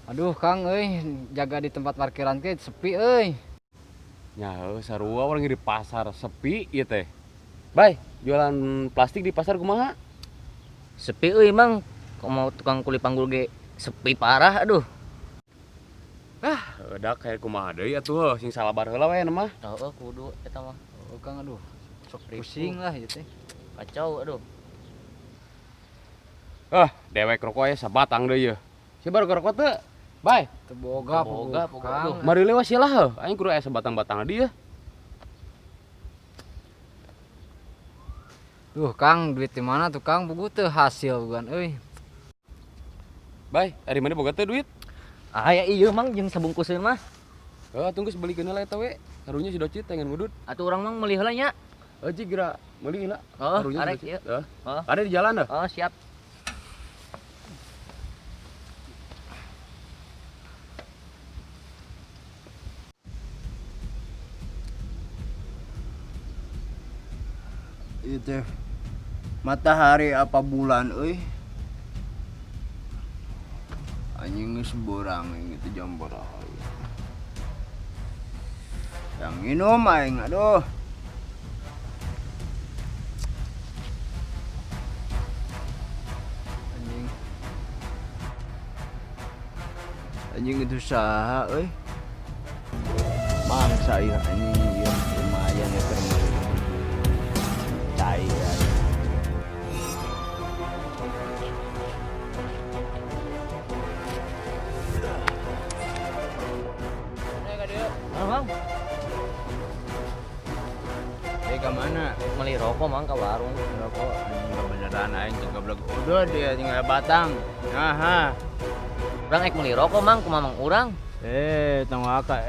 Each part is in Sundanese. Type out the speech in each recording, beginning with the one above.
Aduh Kang euy, jaga di tempat parkiran teh sepi euy. Nya heuh sarua urang di pasar sepi ieu teh. Bay, jualan plastik di pasar kumaha? Sepi euy Mang. Komo tukang kuli panggul ge sepi parah aduh. Ah, udah kayak kumaha deui atuh sing salabar heula we mah. Heeh, kudu eta mah. Oh, Kang aduh. Sok pusing lah ieu teh. Kacau aduh. Ah, dewek rokok aya sabatang deui yeuh. Sia baru rokok teu? Bay, teu boga, boga, boga. Mari lewat sia lah heuh. Aing kudu aya sabatang-batang di yeuh. Duh, Kang, duit di mana tuh Kang? Buku teu hasil bukan euy. Bay, ari mana boga teu duit? Aya ieu Mang jeung sabungkuseun mah. Heuh, tunggu sebelikeun heula eta we. Karunya si Docit pengen ngudut. Atuh urang mang meuli heula nya. Heuh, cik geura meuli heula. Heeh, arek ieu. Heeh. Ada di jalan dah. Heeh, siap. Itu matahari apa bulan euy? Anjing geus borang itu jam berapa? Yang minum aing aduh. Anjing. Anjing itu saha euy? Bangsa ieu anjing ieu lumayan ya keur cai ya. Mang. Ke mana? Beli rokok Mang ke warung. Rokok anjing beneran aing jeung goblok. Udah dia tinggal batang. Aha. Urang ek meuli rokok Mang kumaha Mang urang? Tong waka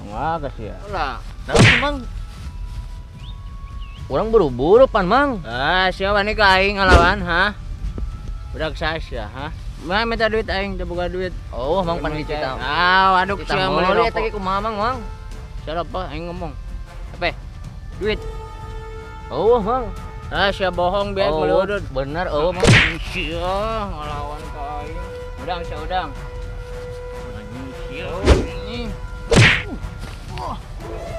Tong waka sia. Lah, naon Mang? Urang buru-buru pan Mang. Ah, sia wani ka aing ngalawan ha? Budak sasya ha? Mah minta duit aing teu boga duit. Oh, Mang pan dicita. Ah, waduk sia meuli rokok. Eta ge kumaha Mang, Mang? Siapa aing ngomong? Apa? Duit. Oh, Mang. Ah, sia bohong biar meuli udut. Bener, oh, Mang. Sia ngalawan ka aing. Udang sia udang. Anjing sia. Anjing. Wah.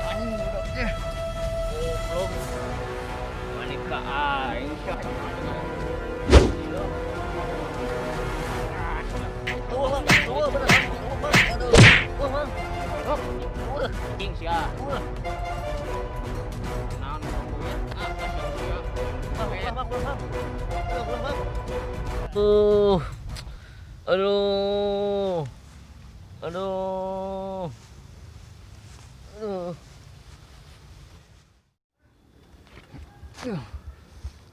Anjing budak teh. Goblok. Wani ka aing sia. Anjing sia. Naon duit? Ah, sia. Aduh. Aduh. Aduh. Aduh.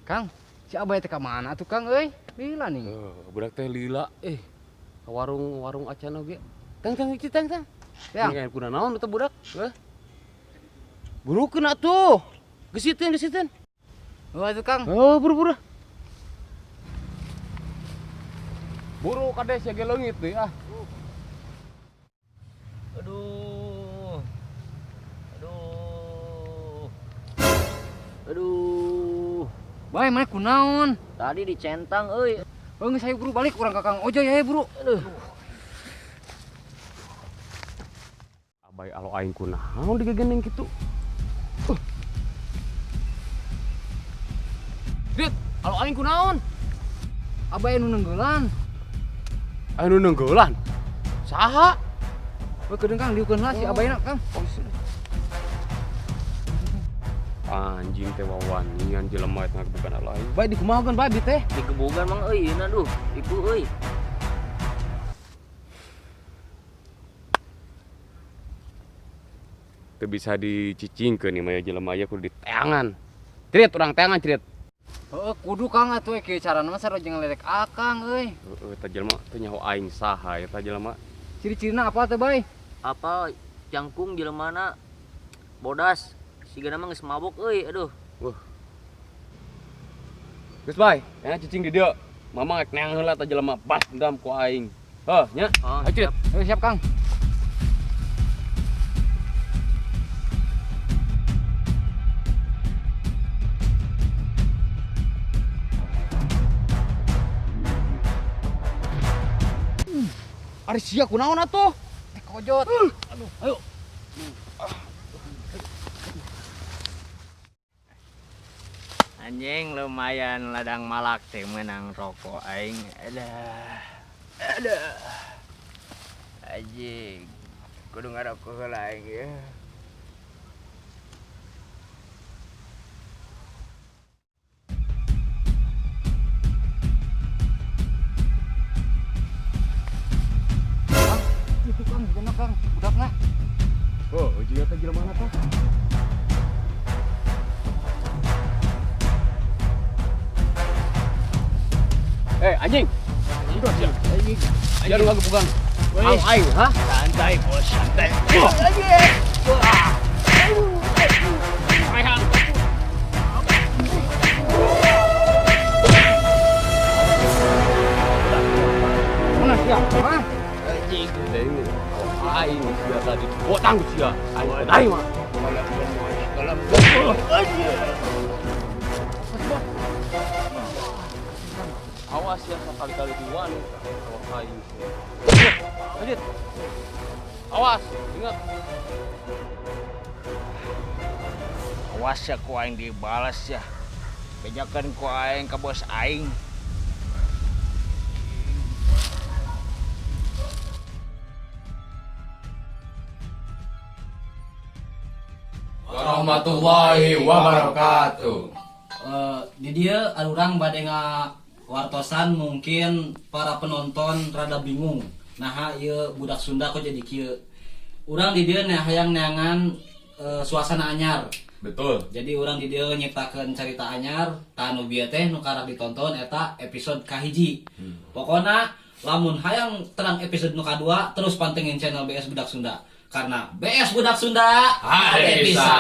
Kang, si Abai teh ka mana atuh Kang euy? Lila nih. Budak teh lila ka warung-warung acan oge. Tang tang iki tang tang. Ya. Ini kuna naon eta budak? Heuh. Burukeun atuh. Gesiteun gesiteun. Oh atuh Kang. Oh, buru-buru. Buru kades ya ge leungit deui ah. Aduh. Aduh. Aduh. Bae mana kunaon? Tadi dicentang euy. Oh geus hayu buru balik urang ka Kang Ojo ya buru. Aduh. Abai alo aing kunaon digegendeng kitu. Dit, alo aing kunaon? Abai anu nenggeulan. Anu nenggeulan? Saha? Weh kedeung Kang diukeun lah si Abaina Kang. Oh, anjing teh wawanian jelema eta bukan alo aing. Bae dikumahakeun bae teh? Digebugan Mang euy yeuna duh, ibu euy. Teu bisa dicicingkeun ieu mah jelema ieu kudu diteangan. Cerit urang teangan cerit. Heeh, kudu Kang atuh kieu carana mah sarua jeung ledek akang euy. Heeh, eta jelema teu nyaho aing saha eta jelema. Ciri-cirina apa teh, Bay? Apa jangkung jelemana bodas, sigana mah geus mabok euy, aduh. Wah. Geus bay, nya cicing di dieu. Mama rek neang heula eta jelema bas dendam ku aing. Heuh, nya. Oh, Ayo cerit. Heuh, siap Kang. Ari sia kunaon atuh? Dikojot. Aduh, ayo. Anjing lumayan ladang malak teh menang rokok aing. Aduh. Aduh. Anjing. Kudu ngarokok heula aing ya. Kang, itu Kang, gimana Kang? Budakna. Oh, jiga teh jelema tah. Eh, anjing. Udah sia. Anjing. Jangan ngagebugan. Au aing, ha? Santai bos, santai. Rehan. Mana sia? Hah? Anjing. Ini aing sia tadi potang sia. Aing aing mah. Awas ya sekali-kali diwani kalau kayu. Lanjut. Awas, ingat. Awas ya ku aing dibalas ya. Bejakeun ku aing ka bos aing. Warahmatullahi wabarakatuh. Di dieu urang bade ngawartosan, mungkin para penonton rada bingung. Nah, ieu budak Sunda kok jadi kieu. Urang di dieu hayang neangan suasana anyar. Betul. Jadi urang di dieu nyiptakeun carita anyar, tah nu bieu teh nu karak ditonton eta episode kahiji. Pokona lamun hayang terang episode nu kadua terus pantengin channel BS Budak Sunda. Karena BS Budak Sunda Ada bisa. bisa.